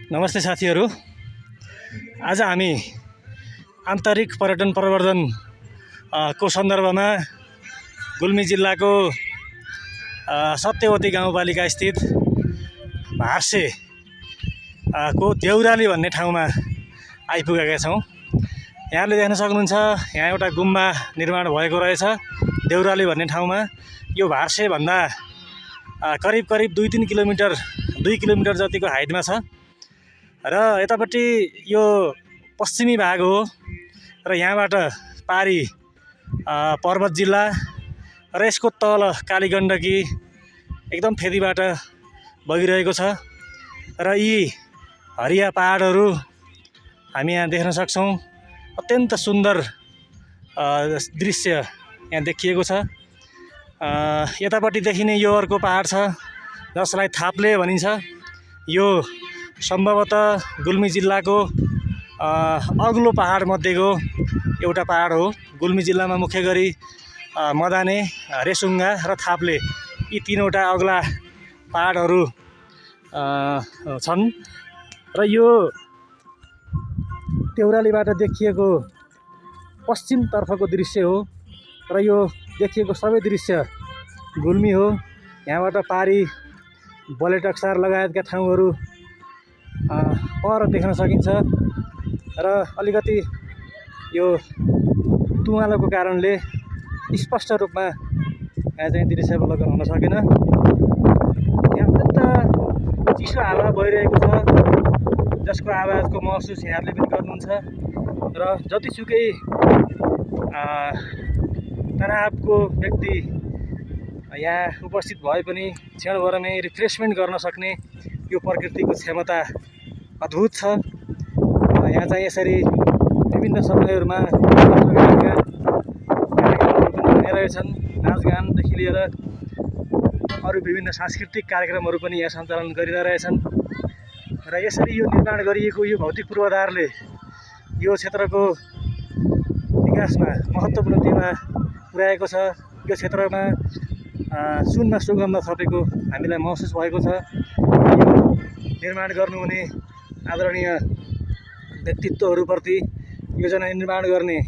नमस्ते साथीहरू। आज हामी आन्तरिक पर्यटन प्रवर्धन को सन्दर्भमा गुल्मी जिल्लाको सत्यवती गाउँपालिका स्थित भार्से को देउराली भन्ने ठाउँमा आइपुगेका छौँ। यहाँले देख्न सक्नुहुन्छ, यहाँ एउटा गुम्बा निर्माण भएको रहेछ देउराली भन्ने ठाउँमा। यो भार्से भन्दा करिब 2-3 किलोमिटर 2 किलोमिटर जतिको हाइटमा छ र यतापट्टि यो पश्चिमी भाग हो र यहाँबाट पारी पर्वत जिल्ला र यसको तल कालीगण्डकी एकदम फेदीबाट बगिरहेको छ र यी हरिया पहाडहरू हामी यहाँ देख्न सक्छौँ। अत्यन्त सुन्दर दृश्य यहाँ देखिएको छ। यतापट्टि देखिने यो अर्को पहाड छ जसलाई थाप्ले भनिन्छ। यो सम्भवतः गुल्मी जिल्लाको अग्लो पहाड मध्येको एउटा पहाड हो। गुल्मी जिल्लामा मुख्य गरी मदाने, रेसुङ्गा र थाप्ले यी तीनवटा अग्ला पहाडहरू छन् र यो देउरालीबाट देखिएको पश्चिमतर्फको दृश्य हो र यो देखिएको सबै दृश्य गुल्मी हो। यहाँबाट पारी बलेटक्सार लगायतका ठाउँहरू पर देख्न सकिन्छ र अलिकति यो तुवालोको कारणले स्पष्ट रूपमा यहाँ चाहिँ दृश्यावलोकन हुन सकेन। यहाँ अत्यन्त चिसो हावा बहिरहेको छ जसको आवाजको महसुस यहाँहरूले पनि गर्नुहुन्छ र जतिसुकै तनावको व्यक्ति यहाँ उपस्थित भए पनि क्षणभरमै रिफ्रेसमेन्ट गर्न सक्ने यो प्रकृतिको क्षमता अद्भुत छ। यहाँ चाहिँ यसरी विभिन्न समयहरूमा कार्यक्रमहरू पनि हुने रहेछन्। नाचगानदेखि लिएर अरू विभिन्न सांस्कृतिक कार्यक्रमहरू पनि यहाँ सञ्चालन गरिरहेछन् र यसरी यो निर्माण गरिएको यो भौतिक पूर्वाधारले यो क्षेत्रको विकासमा महत्त्वपूर्ण टेवा पुर्याएको छ। यो क्षेत्रमा सुनमा सुगन्ध थपेको हामीलाई महसुस भएको छ। यो निर्माण गर्नुहुने आदरणीय व्यक्तित्वहरूप्रति, योजना निर्माण गर्ने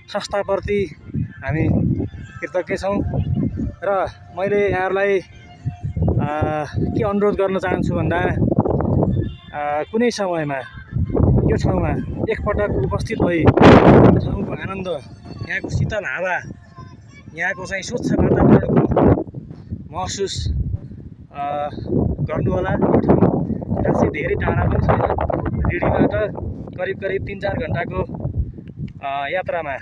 संस्थाप्रति हामी कृतज्ञ छौँ र मैले यहाँहरूलाई के अनुरोध गर्न चाहन्छु भन्दा कुनै समयमा यो ठाउँमा एकपटक उपस्थित भई ठाउँको आनन्द, यहाँको शीतल हावा, यहाँको चाहिँ स्वच्छ वातावरणको महसुस गर्नुहोला। यो ठाउँ खासै धेरै टाढा पनि छैन। रिडीबाट करिब 3-4 घन्टाको यात्रामा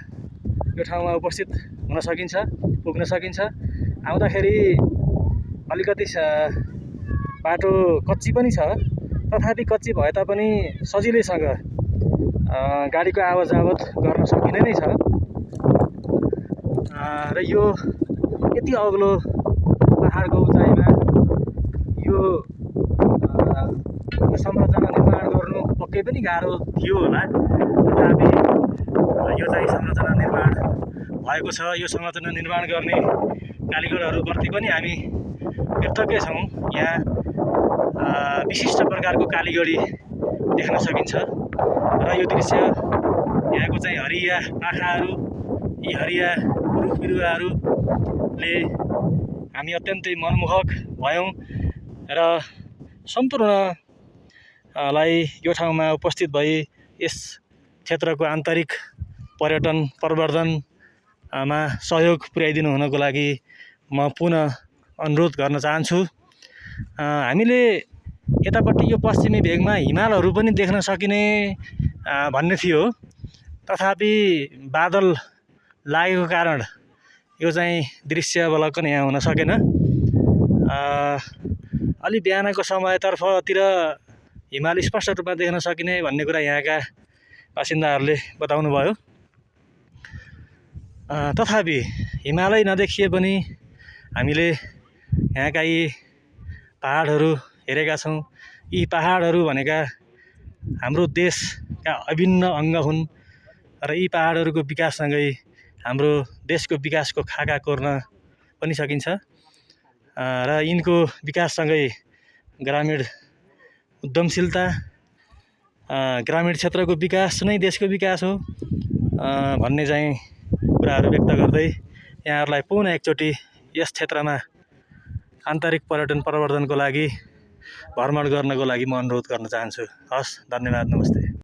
यो ठाउँमा उपस्थित हुन सकिन्छ, पुग्न सकिन्छ। आउँदाखेरि अलिकति बाटो कच्ची पनि छ, तथापि कच्ची भए तापनि सजिलैसँग गाडीको आवत जावत गर्न सकिने नै छ र यो यति अग्लो पहाडको उचाइमा यो संरचना निर्माण गर्नु पक्कै पनि गाह्रो थियो होला, तथापि यो चाहिँ संरचना निर्माण भएको छ। यो संरचना निर्माण गर्ने कालीगढहरूप्रति पनि हामी कृतज्ञ छौँ। यहाँ विशिष्ट प्रकारको कालीगढी देख्न सकिन्छ र यो दृश्य यहाँको चाहिँ हरिया पाखाहरू, यी हरिया रुख बिरुवाहरूले हामी अत्यन्तै मनमोहक भयौँ र सम्पूर्णलाई यो ठाउँमा उपस्थित भई यस क्षेत्रको आन्तरिक पर्यटन प्रवर्धनमा सहयोग पुर्याइदिनु हुनको लागि म पुनः अनुरोध गर्न चाहन्छु। हामीले यतापट्टि यो पश्चिमी भेगमा हिमालहरू पनि देख्न सकिने भन्ने थियो, तथापि बादल लागेको कारण यो चाहिँ दृश्यावलोकन यहाँ हुन सकेन। अलि बिहानको समयतर्फतिर हिमाल स्पष्ट रूपमा देख्न सकिने भन्ने कुरा यहाँका बासिन्दाहरूले बताउनु भयो। तथापि हिमालै नदेखिए पनि हामीले यहाँका यी पहाडहरू हेरेका छौँ। यी पहाडहरू भनेका हाम्रो देशका अभिन्न अङ्ग हुन् र यी पहाडहरूको विकाससँगै हाम्रो देशको विकासको खाका कोर्न पनि सकिन्छ र यिनको विकाससँगै ग्रामीण उद्यमशीलता ग्रामीण क्षेत्रको विकास नै देशको विकास हो भन्ने चाहिँ कुराहरू व्यक्त गर्दै यहाँहरूलाई पुनः एकचोटि यस क्षेत्रमा आन्तरिक पर्यटन प्रवर्धनको लागि भ्रमण गर्नको लागि म अनुरोध गर्न चाहन्छु। हस्, धन्यवाद, नमस्ते।